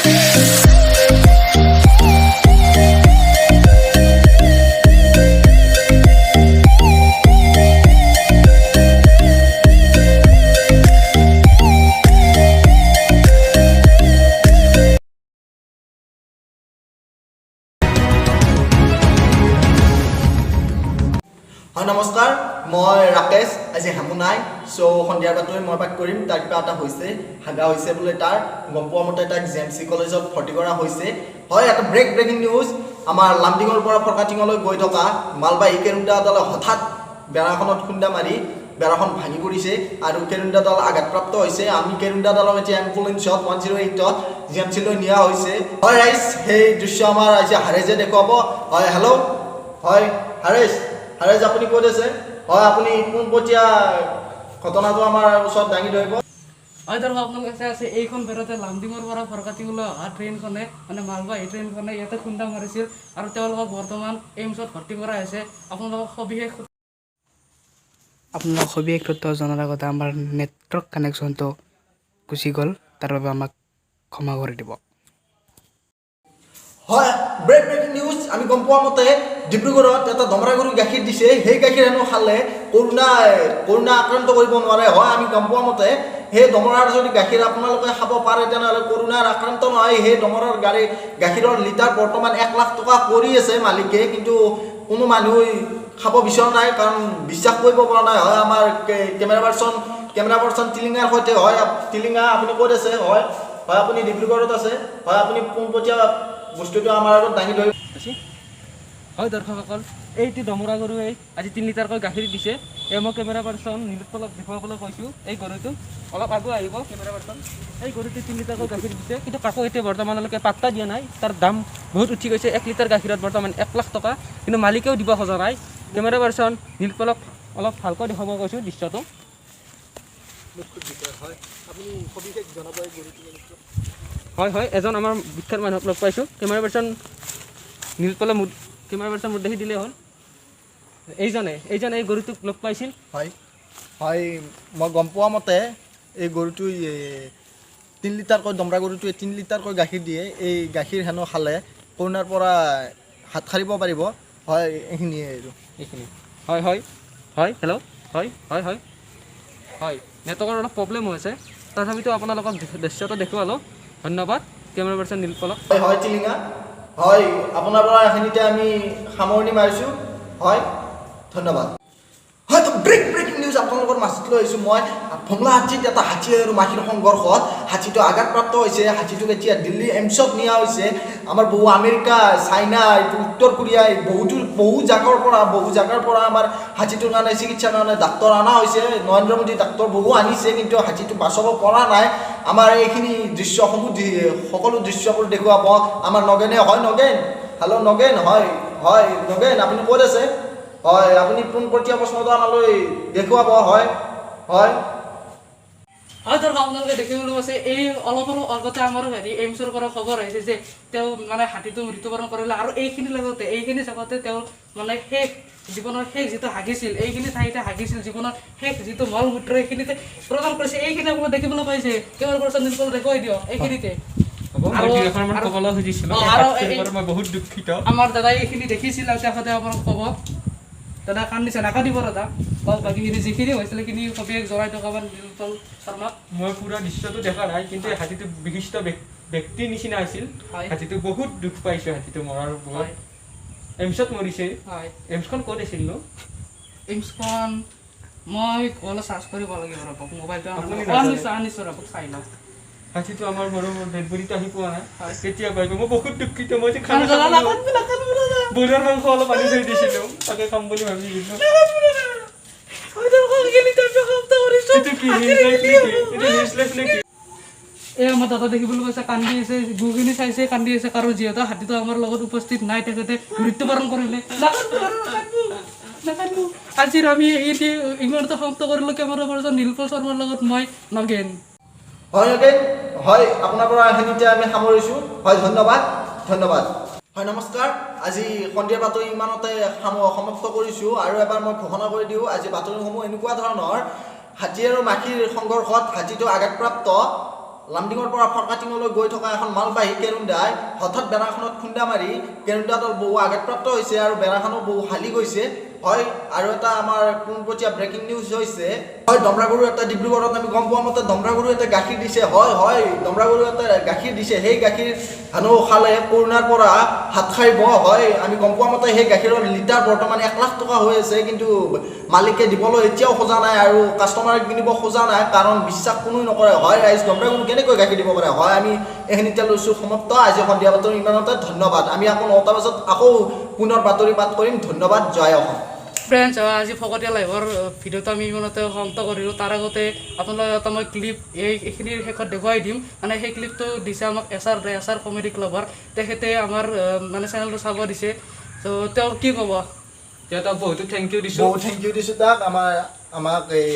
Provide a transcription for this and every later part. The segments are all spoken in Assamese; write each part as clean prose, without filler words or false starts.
হয়, নমস্কাৰ, মই ৰাকেশ। আজি হেমু নাই, চ' সন্ধিয়াৰ বাতৰি মই পাঠ কৰিম। তাৰ কিবা এটা হৈছে, হাগা হৈছে বোলে। তাৰ গম পোৱা মতে তাক জে এম চি কলেজত ভৰ্তি কৰা হৈছে। হয়, এটা ব্ৰেকিং নিউজ। আমাৰ লামডিঙৰ পৰা ফৰকাটিঙলৈ গৈ থকা মালবাহী কেৰুণ্ডা এডালে হঠাৎ বেৰাখনত খুন্দা মাৰি বেৰাখন ভাঙি পৰিছে আৰু কেৰুণ্ডাডাল আঘাতপ্ৰাপ্ত হৈছে। আমি কেৰুণ্ডাডালক এতিয়া এম্বুলেঞ্চত 108ত জি এম চিলৈ নিয়া হৈছে। হয় ৰাইজ, সেই দৃশ্য আমাৰ আজি হাৰেজে দেখুৱাব। হয়, হেল্ল', হয় হাৰেজ, হাৰেজ, আপুনি ক'ত আছে? হয়, আপুনি পোনপটীয়া ঘটনাটো আমাৰ ওচৰত দাঙি ধৰিব। হয় দৰ্শক, আপোনালোকে চাই আছে, এইখন বেৰতে লামডিঙৰ পৰা ফৰকাটিঙলৈ অহা ট্ৰেইনখনে, মানে মালবাহী ট্ৰেইনখনে ইয়াতে খুন্দা মাৰিছিল আৰু তেওঁলোকক বৰ্তমান এইমছত ভৰ্তি কৰা হৈছে। আপোনালোকক সবিশেষ তথ্য জনাৰ আগতে আমাৰ নেটৱৰ্ক কানেকশ্যনটো গুচি গ'ল, তাৰ বাবে আমাক ক্ষমা কৰি দিব। হয়, ব্ৰেকিং নিউজ। আমি গম পোৱা মতে ডিব্ৰুগড়ত এটা দমৰা গৰু গাখীৰ দিছে। সেই গাখীৰ হেনো খালে কৰোণা আক্ৰান্ত কৰিব নোৱাৰে। হয়, আমি গম পোৱা মতে সেই দমৰাৰ যদি গাখীৰ আপোনালোকে খাব পাৰে, তেনেহ'লে কৰোণাৰ আক্ৰান্ত নহয়। সেই দমৰাৰ গাখীৰৰ লিটাৰ বৰ্তমান 1 লাখ টকা কৰি আছে মালিকে, কিন্তু কোনো মানুহে খাব বিচৰা নাই, কাৰণ বিশ্বাস কৰিব পৰা নাই। হয়, আমাৰ কেমেৰা পাৰ্চন টিলিঙাৰ সৈতে। হয় টিলিঙা, আপুনি ক'ত আছে? হয় হয় আপুনি ডিব্ৰুগড়ত আছে। হয়, আপুনি পোনপটীয়া বস্তুটো আমাৰ আগত দাঙি ধৰি আছে। হয় দৰ্শকসকল, এইটো দমৰা গৰুৱে আজি 3 লিটাৰকৈ গাখীৰ দিছে। এই মই কেমেৰা পাৰ্চন নীলোৎপলক দেখুৱাবলৈ কৈছোঁ। এই গৰুটো অলপ আগুৱাই আহিব কেমেৰা পাৰ্চন। এই গৰুটো 3 লিটাৰকৈ গাখীৰ দিছে, কিন্তু কাকো এতিয়া বৰ্তমানলৈকে পাত্তা দিয়া নাই। তাৰ দাম বহুত উঠি গৈছে। 1 লিটাৰ গাখীৰত বৰ্তমান 1 লাখ টকা, কিন্তু মালিকেও দিব খোজা নাই। কেমেৰা পাৰ্চন নীলোৎপলক অলপ ভালকৈ দেখুৱাব কৈছোঁ দৃশ্যটো। আপুনি সবিশেষ জনাব এই গৰুটো কেনেকুৱা? হয় হয় এজন আমাৰ বিখ্যাত মানুহক লগ পাইছোঁ। কেমেৰা পাৰ্চন নীলোৎপলে মুখ, কেমেৰা পাৰ্চন মুখ দেখি দিলেই হ'ল। এইজনে এই গৰুটোক লগ পাইছিল। হয় হয় মই গম পোৱা মতে এই গৰুটো 3 লিটাৰকৈ, দমৰা গৰুটোৱে 3 লিটাৰকৈ গাখীৰ দিয়ে। এই গাখীৰ হেনো খালে কৰোণাৰ পৰা হাত সাৰিব পাৰিব। হয়, এইখিনিয়ে আৰু। এইখিনি। হয় হয় হয় হেল্ল', হয় হয় হয় হয় নেটৱৰ্কৰ অলপ প্ৰব্লেম হৈ আছে, তথাপিতো আপোনালোকক দৃশ্যটো দেখুৱালোঁ। ধন্যবাদ কেমেৰা পাৰ্চন নীলপলক। হয় হয় টিলিঙা, হয়, আপোনাৰ পৰা এইখিনিতে আমি সামৰণি মাৰিছোঁ। হয়, ধন্যবাদ। হয়, তো ব্ৰেকিং নিউজ আপোনালোকৰ মাজত লৈ আহিছোঁ মই। ভোমলা হাতীত এটা হাতী আৰু মাখিৰ সংঘৰ্ষত হাতীটো আঘাতপ্ৰাপ্ত হৈছে। হাতীটোক এতিয়া দিল্লী এইমছত নিয়া হৈছে। আমাৰ বহু আমেৰিকা, চাইনা, এইটো উত্তৰ কোৰিয়া, এই বহুতো বহু জাগাৰ পৰা আমাৰ হাতীটোৰ কাৰণে চিকিৎসাৰ কাৰণে ডাক্তৰ অনা হৈছে। নৰেন্দ্ৰ মোদী ডাক্তৰ বহু আনিছে, কিন্তু হাতীটো বাচাব পৰা নাই। আমাৰ এইখিনি দৃশ্যসমূহ সকলো দৃশ্যবোৰ দেখুৱাব আমাৰ নগেনে। হয় নগেন, হেল্ল' নগেন, হয় হয় নগেন, আপুনি ক'ত আছে? হয়, আপুনি পোনপটীয়া প্ৰশ্নটো আমালৈ দেখুৱাব। হয় হয় হয় দৰ্শক, আপোনালোকে দেখিবলৈ পাইছে, এই অলপ অলপ আগতে আমাৰ হেৰি এইমছৰ পৰা খবৰ আহিছে যে তেওঁ মানে হাতীটো মৃত্যুবৰণ কৰিলে আৰু এইখিনি লগতে এইখিনি জেগাতে তেওঁ মানে শেষ জীৱনৰ শেষ যিটো হাগিছিল, এইখিনি ঠাইতে হাগিছিল, জীৱনৰ শেষ যিটো মল মূত্ৰ এইখিনিতে প্ৰদান কৰিছে। এইখিনি আপোনালোকে দেখিবলৈ পাইছে। কেমেৰা পাৰ্চন নীলপল, দেখুৱাই দিয়ক এইখিনিতে। হ'ব, মই দুই এষাৰমান ক'বলৈ খুজিছিলোঁ। অ, এই আৰু হাতীটোৰ পৰা মই বহুত দুখিত। আমাৰ দাদাই এইখিনি দেখিছিল আৰু তেখেতে আপোনাক ক'ব। দাদা কান্দিছে, নাকান্দিব দাদা। কওক, বাকীখিনি যিখিনি হৈছিলে সেইখিনি সবিশেষ জনাই দিয়ক আমাৰ নীলোৎপল শৰ্মাক। মই পুৰা দৃশ্যটো দেখা নাই, কিন্তু এই হাতীটো বিশিষ্ট ব্যক্তিৰ নিচিনা আছিল। হাতীটো বহুত দুখ পাইছোঁ হাতীটো মৰাৰ বহুত। এইমছত মৰিছে। এইমছখন ক'ত আছিল নো? এইমছখন মই অলপ চাৰ্চ কৰিব লাগিব, ৰ'ব, মোবাইলটো আপুনি আনিছোঁ। নাজানে? আনিছোঁ, আনিছোঁ, ৰ'ব, চাই লওক। হাতীটো আমাৰ ঘৰৰ ডেড বডিটো আহি পোৱা নাই। কেতিয়া পাৰিব? মই বহুত দুখিত। মই যে খানা দাদা, খাব নাকান্দিব, নাকান্দিব দাদা। ব্ৰইলাৰ মাংস অলপ আনি থৈ দিছিলোঁ, তাকে খাম বুলি ভাবিছিলোঁ। এইটো কি নিউজ লাইভ নেকি? এইটো নিউজ লাইভ নেকি? এই আমাৰ দাদা দেখিবলৈ পাইছে, কান্দি আছে, গুখিনি চাইছে, কান্দি আছে, কাৰণ যিহেতু হাতীটো আমাৰ লগত উপস্থিত নাই, তেখেতে মৃত্যুবৰণ কৰিলে। নাকান্দিব, নাকান্দিব, নাকান্দিব। আজিৰ আমি এইটি ইমানতে সমাপ্ত কৰিলোঁ। কেমেৰা পাৰ্চন নীলপল শৰ্মাৰ লগত মই নগেন। হয় নগেন, হয়, আপোনাৰ পৰা এইখিনিতে আমি সামৰিছোঁ। হয়, ধন্যবাদ, ধন্যবাদ। হয়, নমস্কাৰ। আজি সন্ধিয়াৰ বাতৰি ইমানতে সমাপ্ত কৰিছোঁ আৰু এবাৰ মই ঘোষণা কৰি দিওঁ, আজি বাতৰিসমূহ এনেকুৱা ধৰণৰ: হাতী আৰু মাখিৰ সংঘৰ্ষত হাতীটো আঘাতপ্ৰাপ্ত। লামডিঙৰ পৰা ফৰকাটিঙলৈ গৈ থকা এখন মালবাহী কেৰুন্দাই হঠাৎ বেৰাখনত খুন্দা মাৰি কেৰুন্দাডাল বহু আঘাতপ্ৰাপ্ত হৈছে আৰু বেৰাখনো বহু হালি গৈছে। হয়, আৰু এটা আমাৰ পোনপটীয়া ব্ৰেকিং নিউজ হৈছে, হয়, দমৰা গৰু এটা ডিব্ৰুগড়ত আমি গম পোৱা মতে দমৰা গৰু এটা গাখীৰ দিছে। হয় হয়, দমৰা গৰু এটা গাখীৰ দিছে। সেই গাখীৰ হেনো খালে কৰোণাৰ পৰা হাত সাৰিব। হয়, আমি গম পোৱা মতে সেই গাখীৰৰ লিটাৰ বৰ্তমান 1 লাখ টকা হৈ আছে, কিন্তু মালিকে দিবলৈ এতিয়াও খোজা নাই আৰু কাষ্টমাৰে কিনিব খোজা নাই, কাৰণ বিশ্বাস কোনোৱে নকৰে। হয় ৰাইজ, দমৰা গৰু কেনেকৈ গাখীৰ দিব পাৰে? হয়, আমি এইখিনিতে লৈছোঁ সমাপ্ত। আজি সন্ধিয়া বাতৰি ইমানতে। ধন্যবাদ। আমি আকৌ 9টা বজাত আকৌ পুনৰ বাতৰি পাঠ কৰিম। ধন্যবাদ। জয় অসম। ফ্ৰেণ্ডছ, আজি ফকতীয়া লাইভৰ ভিডিঅ'টো আমি ইমানতে সমাপ্ত কৰিলোঁ। তাৰ আগতে আপোনালোক এটা মই ক্লিপ এইখিনিৰ শেষত দেখুৱাই দিম। মানে সেই ক্লিপটো দিছে আমাক এছ আৰ কমেডি ক্লাবৰ, তেখেতে আমাৰ মানে চেনেলটো চাব দিছে। ত' তেওঁ কি ক'ব? তেওঁ বহুতো thank U দিছোঁ। বহুত thank U দিছোঁ তাক, আমাক এই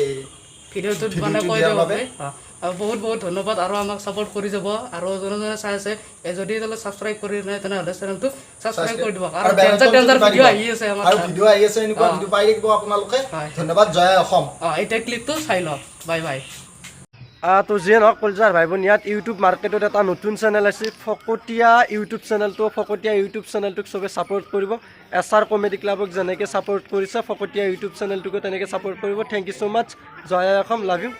ভিডিঅ'টোত মানে ভিডিঅ'টো কৈ দিয়াৰ দিয়াৰ বাবে। বাবে বহুত বহুত ধন্যবাদ আৰু আমাক ছাপোৰ্ট কৰি যাব। আৰু যোনে যোনে চাই আছে, যদি এতিয়ালৈ ছাবস্ক্ৰাইব কৰি নাই, তেনেহ'লে চেনেলটো ছাবস্ক্ৰাইব কৰি দিব আৰু বেল ডেঞ্জাৰ আইকনটো ডেঞ্জাৰ টিপাই ভিডিঅ' দিব। আহি আছে আমাৰ আৰু তাত। ভিডিঅ' আহি আছে, এনেকুৱা ভিডিঅ' পাই থাকিব আপোনালোকে। ধন্যবাদ। জয় অসম। এতিয়া ক্লিপটো চাই লওক। Bye bye. তো যিয়ে নহওক, কলিজাৰ ভাই ভনী, ইয়াত ইউটিউব মাৰ্কেটত এটা নতুন চেনেল আছে, ফকতীয়া ইউটিউব চেনেলটো। ফকতীয়া ইউটিউব চেনেলটোক চবে ছাপোৰ্ট কৰিব। এছ আৰ কমেডি ক্লাবক যেনেকৈ ছাপোৰ্ট কৰিছে, ফকতীয়া ইউটিউব চেনেলটোকো তেনেকৈ ছাপোৰ্ট কৰিব। Thank you so much. Joy I Assam. Love you.